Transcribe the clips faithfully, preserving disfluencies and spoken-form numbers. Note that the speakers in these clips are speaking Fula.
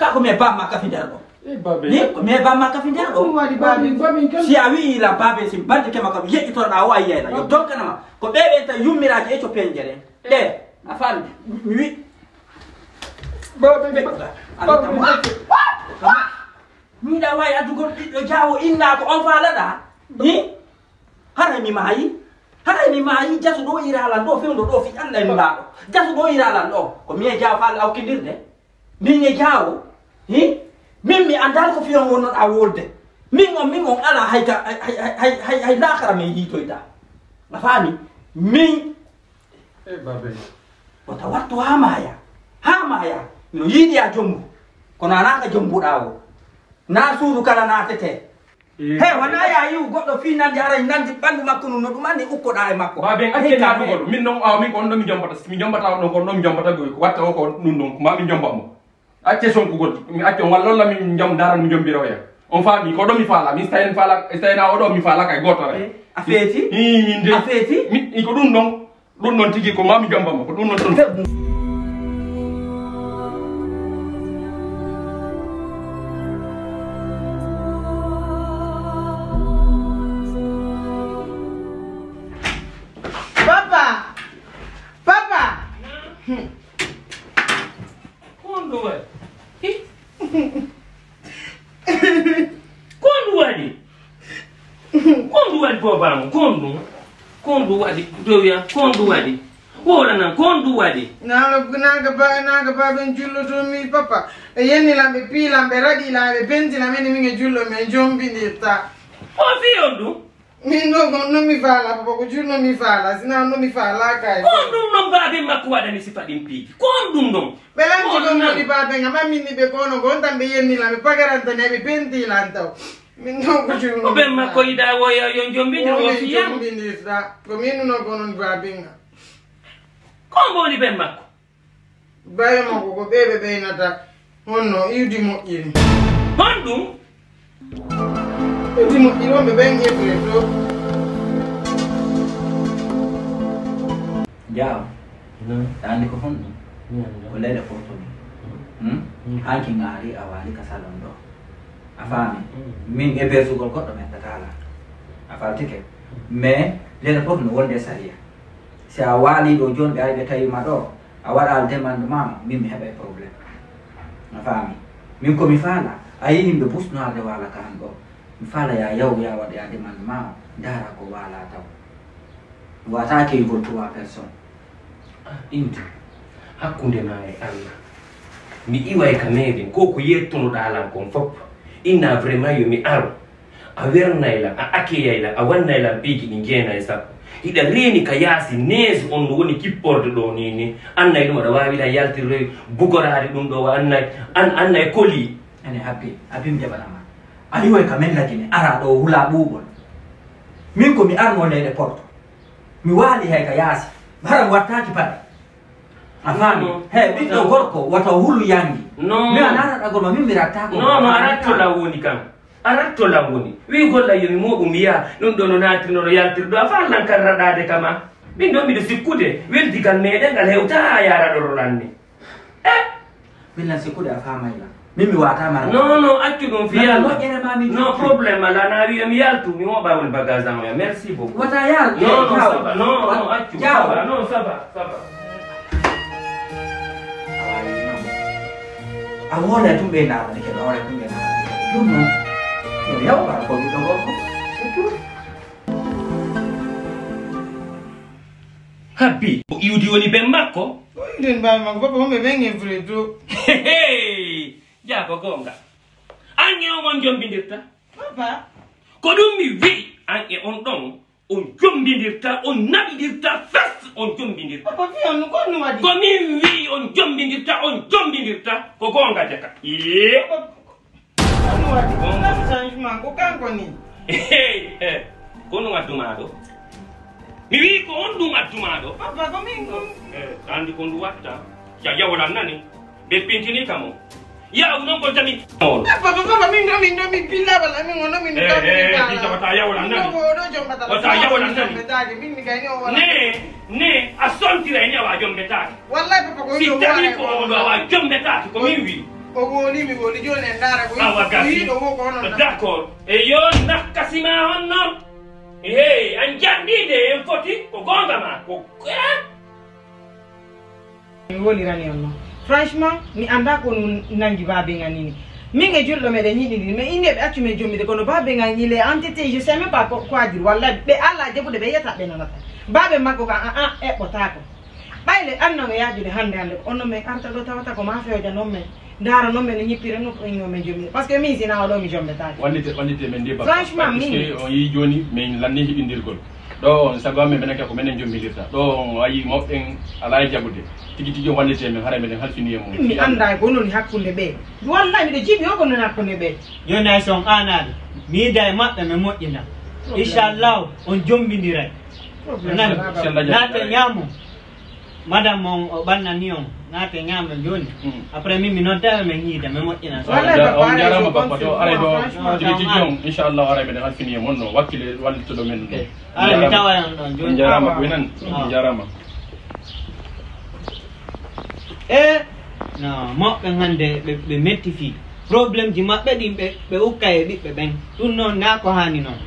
Ka ko me bamma ka fi nder ɗo. Eh, babe. Ni ko me bamma ka fi nder ɗo. Ɗum waɗi babe. Babe, babe, kam. Si a wi'i la babe si bande kema kam yeƴƴitorɗa o a yiyayla. Yo donkanama. Ko ɓe ɓe ta yummiraaji e coppeen jere. Ɗe, a faami? Mi wi. Babe, ɓe, babe, babe, babe. Miɗa waawi addugol ɓiɗɗo jaawo inna ko on faalaɗa? Hi? Haray mi maayi? Haray mi maayi? Jaso ɗo iralan ɗo fewndo ɗo fi Allah e nulaaɗo. Jaso ɗo iralan ɗo. Ko mi e jaawo faala awkindirde. Min e jaawo, hi? Min mi anndaali ko fiyon wonnoɗaa wolde. Min on, min on alaa hay ka, hay, hay, hay, hay, hay laakara min hiitoyta. A faami? Min E babe. Wata wattu haa maaya. Haa maaya. Mino yiɗi a jombu. Kono alaa ka jombuɗaa o. Naa suudu kala naatetee. Eh. He, wona ya yi'u goɗɗo fii nandi aray nandi ɓandu makko nun no ɗum anni ukkoɗaa e makko. Babe, acce naatugol. Min non, awa min ko on ɗo mi jombata. Mi jombata on ɗon, ko on ɗo mi jombata goy. Ko watta o ko ɗum ɗon, ko maa mi jomba mo. Acce sonkugol. Mi acce on walla on la mi jom daran mi jombira oya. On faami ko ɗo mi faala. Mi stayen faala, stayen a o ɗo mi faala kay goto re. Eh, a feeti? Ii, min de. A feeti? Mi, i ko ɗum ɗon. Ɗum ɗon tigi ko maa mi jomba mo. Ko ɗum ɗon ɗon. Papa! Papa! Hmm. Ko honɗum waɗi? Hi? Ko honɗum waɗi? Ko honɗum waɗi, boobaango? Ko honɗum? Ko honɗum waɗi? Dowiya, ko honɗum waɗi? Wowlanan, ko honɗum waɗi? Naga, naga ba, naga ba ɓen julloto mi, papa. Ɓe yenni lan, ɓe pii lan, ɓe raɗi lan, ɓe penti lan, mene min e jullo, min jombindirta. O fii on ɗum? Min ɗo ko no mi faala, papa, ko julno mi faala, sina no mi faala kay. Ko on ɗum ɗon baaben makko waɗani sifa ɗin piiji? Ko on ɗum ɗon? Ɓe lanti ɗon woni baaben, amma min ni ɓe kono ko on tan ɓe yenni lan, ɓe pagaranta ne, ɓe penti lan taw. Min ɗo ko julno. Ko ɓen makko yiɗa wo yo, yo jombindir wo fiyam. Jombindirta. Ko min ɗum ɗon ko non baaben. Ko on woni ɓen makko? Bayo makko ko ɓe ɓe ɓeynata honno iwdi moƴƴiri. Honɗum? Iwdi moƴƴiri on ɓe ɓen ƴettire to. Jaaw. Ɗa anndi ko honɗum? Ko leyɗe porto ɗum. Hmm? Hanki ngaari a waali ka salon ɗo. A faami? Min e beesugol goɗɗo men tataala. A faltike. Mais leyɗe porto no wonde sariya. Si a waalii ɗo jooni, ɓe ari ɓe tawi ma ɗo, a waɗaali demande ma, min mi heɓay problème. A faami? Min ko mi faala, a yii yimɓe busnoirde waala ka han ɗo. Mi faala ya yaw, ya waɗa ya demande ma, ndaara ko waala taw. Wata keygol trois personnes. Ah, Indu, hakkunde ma e Allah. Mi iway ka meɗen, ko ko yettunoɗaa lan kon fop. Inna vraiment yo mi aro. A wernay lan, a akeyay lan, a wannay lan piiji ɗi jeenay sappo. Hiɗa reeni ka yaasi neesu on no woni kipporde ɗo ni ni. Annay ɗum aɗa waawi lan yaltirde bugoraade ɗum ɗo, annay, an, annay koli. Ene habbi, habbi mi jaɓanama. A iwoy ka men lagine, ara ɗo hula ɓuuɓol. Min ko mi arno leyɗe porto. Mi waali hay ka yaasi. Hara mi wattaaki paɗe. A faami? Non. He, ɓiɗɗo gorko, wata hulu yangi. Non. Mi a naata ɗagol ma, min mi rattaako. Non, non, a ratto lan woni kan. A ratto lan woni. Wi golla yo mi moɓu mi yaha. Ɗum ɗo no naatiri, no yaltiri ɗo. A faa lan kan raɗaade kama. Min ɗo miɗo sikkude. Weldigal meɗen ngal hewta haa yara ɗoro lan ni. Eh? Min lan sikkude a faamay lan. Min mi wata mara. Non, non, accu ɗum fi yalla. Moƴƴere ma mi. Non, problème ala, na wi mi yaltu, mi moɓa woni bagage an oya. Merci beaucoup. Wata yar. Non, non, ça va. Non, non, accu. Ciao. Ça va, non, ça va, ça va. A wona tumɓe nawa de ke, wona tumɓe nawa de ke. Ɗum non. Yo yaw ba ko ɗum ɗo gorko. C'est tout. Habbi, o iwdi woni ben makko? O iwdi woni ben makko, papa, homɓe ben e vrai to. Jaa ko goonga. An e on on jombindirta? Papa. Ko ɗum mi wi'i, an e on ɗon, on jombindirta, on naɓidirta, fes on jombindirta. Papa, fi on ko ɗum waɗi? Ko min wi'i on jombindirta, on jombindirta, ko goonga jaka. Ee. Papa, ko ɗum waɗi? Ko ɗum changement, ko kanko ni. Hey, hey. Ko ɗum addu maa ɗo? Mi wi'i ko on ɗum addu maa ɗo. Papa, ko min ko. Eh, eh, andi ko ndu watta. Ya, ya wala nani. Be pintini kamo. Ya, uno ko jami. Eh, papa, papa, min ɗo, min ɗo, min pilla wala, min wono, min ɗo, min ɗo. Eh, eh, wata ya wala nani. Wata ya wala nani. Min mi gayni o wala. Ne, ne, a sontira ni awa jombetaake. Wallahi, papa, ko si tawi ko on ɗo awa jombetaake, ko min wi'i. O woni, mi woni, jooni en ndaara ko Awa, o gasi. Yiɗo wo ko onon. D'accord. E yo nakkasima honno? Hey, an jaɓɓiide en foti ko goonga ma ko. Eh? Mi wolirani on noon. Franchement, mi anndaa ko nun nanngi baabe ngan nii. Min e julɗo meɗen yiɗindiri, mais inde ɓe accu men jommide, kono baabe ngan il est entêté, je sais même pas ko, ko adiri. Wallahi, ɓe alaa jaɓude, ɓe yiyata, ɓe nanata. Baabe makko ka, an, an, eɓɓotaako. Ɓay le annan e yaajude hannde hannde, ko on noon men arta ɗo tawata ko maa feewja noon men. Ndaara noon men no ñippira noon ko inno men jommide. Parce que min si naa o ɗo mi jombetaake. Wallite, wallite men ndi baba. Franchement, parce que min on yii jooni, min lanni hiɗindirgol. Ɗo on sago amen menen kay ko menen jombindirta. Ɗo on ayi mawɓe ɓen alaa e jaɓude. Tigi tigi on wallite men, haray meɗen halfini e mum. Mi anndaa ko non hakkunde ɓe. Wallahi miɗo jiiɓi o ko non hakkunde ɓe. Jooni hay so on aanaade, mi yiida e maɓɓe, mi moƴƴina. Inchallahu, on jombindiray. Problème. Nani? Naate ñaamo. Madame on o ɓannani on, naate ñaamo jooni. Mm. Après min mi nodda ɓe, min yiida, min moƴƴina. Wallahi, on ja-, on jaaraama bappa to, aray ɗo, franchement, tigi tigi on, inchallah, aray meɗen halfini e mon no, wakkile wallitoɗo men ɗo. Eh, aray mi tawa on ɗon jooni. On jaaraama, ko enen, on jaaraama. Eh, no, mawɓe hannde ɓe, ɓe metti fii. Problème ji maɓɓe ɗin ɓe, ɓe ukka e ɓiɓɓe ɓen. Ɗum noon, naa ko haani noon.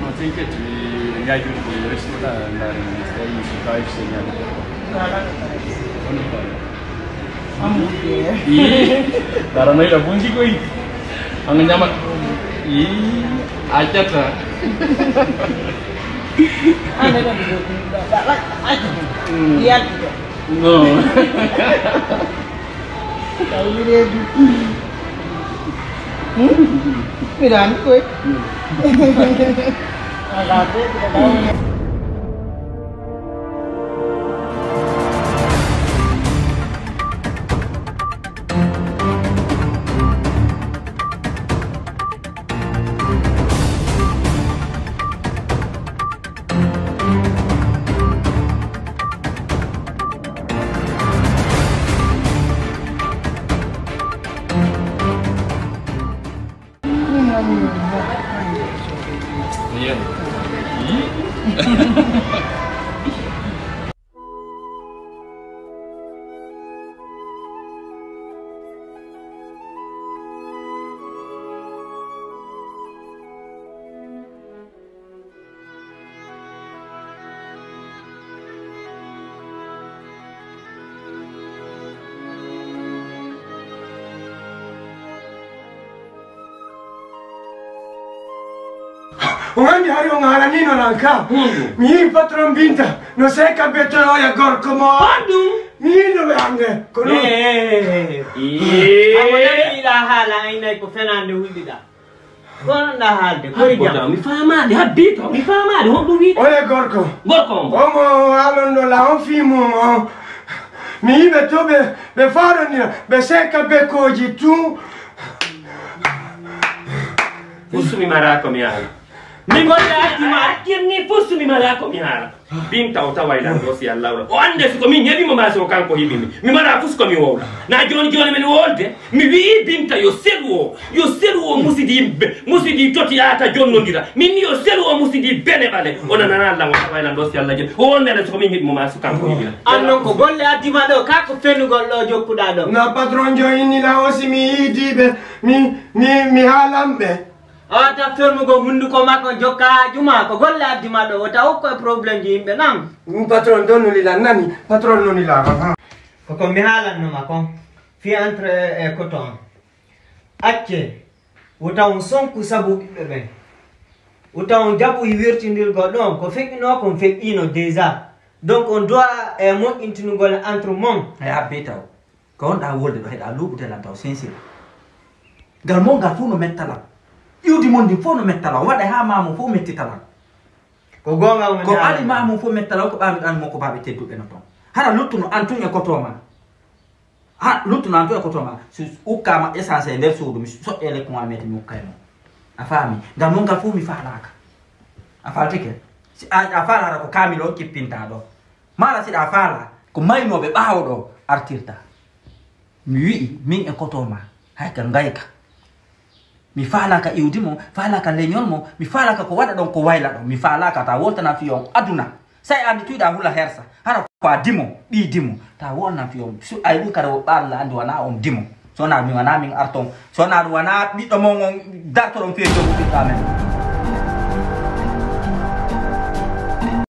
Non, t'inquiète, mi yaajude ko restaurant, ndaare mi tawi si tawi señaade. Ii, dara noy la bunji koy. Anga ñama. Ii, a jata. Ane ɗon ɗo, ɗo, ɗo, ɗo, ɗo, ɗo. No. Tawi reedu. Hmm? Mbiɗa anndi koy. Alaa de, mbiɗa ɗawnoo. On anndi hari on haalaniino lan ka. Honɗum? Mi yii patron Binta no seeka betoyo ya gorko mo. Honɗum? Mi yii no ɓe hannde. Ko ɗum. Eh, eh, eh, eh. Amo nani ila haala aynay ko fenaande hulɗiɗa. Ko wonɗa haalde, ko e jam? Mi faamaali, habbi to, mi faamaali, honɗum wiide? Oye gorko. Gorko on. Omo haalonɗo la on fii mum on. Mi yiɓe to ɓe, ɓe faarondira, ɓe seeka bekkooji tun. Fusu mi mara ko mi haala. Mi golle addi ma, addi ni fusu mi mara ko mi haala. Binta o taway lan ɗo si Allah wala. O annde si ko min heɓi mo maa si ko kanko heɓi mi. Mi mara fus ko mi wowla. Na jooni jooni men wolde. Mi wi'i Binta yo selu o. Yo selu o musidi yimɓe. Musidi toti yaata jonnondira. Min ni yo selu o musidi bene ɓale. O nanana Allah o taway lan ɗo si Allah jeɗi. O wonde lan si ko min heɓi mo maa si ko kanko heɓi lan. An non ko golle addi ma ɗo, ka ko fenugol ɗo jokkuɗa ɗo. Na patron jo inni la o si mi yiidiɓe. Mi, mi, mi haalan ɓe. O wata fermugol hunnduko makko, jokka haaju ma, ko golle addi ma ɗo, wota ukko e problème ji yimɓe nan. Ɗum patron ɗon nuli lan nani, patron nuli lan, aha. Ko ko mi haalanno ma kon, fii entre e, e koto on. Acce, wota on sonku sabu ɓiɓɓe ɓen. Wota on jaɓu e wirtindirgol ɗon, ko feƴƴinoo kon feƴƴiino déjà. Donc on doit e moƴƴintinugol entre mon. Ay habbe taw. Ko wonɗaa wolde ɗo, heɗa luuɓude lan taw, sincère. Ngal mon ngal fof no metta lan. Iwdi mon ndin fof no metta lan. Waɗa haa maa mon fof mettita lan. Ko goonga woni. Ko haala. Ali maa mon fof metta lan, ko ɓaami ɗan mon ko baaɓe tedduɓe no toon. Hara luttuno an tun e koto ma. Ha, luttuno an tun e koto ma. Si ukkaama essence e nder suudu, mi soƴƴe lekku ma mete mi ukkay mo. A faami? Ngal mon ngal fof mi faalaaka. A faaltike? Si a, a faalaaka ko kaamil on kippinta ɗo. Mala siɗa faala. Ko maynooɓe ɓaawo ɗo artirta. Mi wi'i, min e koto ma, hay ka ngayka. Mi faalaka iwdi mo, faalaka leñol mo, mi faalaka ko waɗa ɗon, ko wayla ɗon. Mi faalaka ta woltana fi on aduna. Sai andi tuyɗa hula hersa. Hara ko a dimo, ɓi dimo. Ta wolna fi on. Su ay ɗum kare o ɓaɗa la andi wana on dimo. Sona mi wana min arton. Sona ɗum wana ɓiɗɗo mon on dartoɗon fiye jomu ɓiɗɗo amen.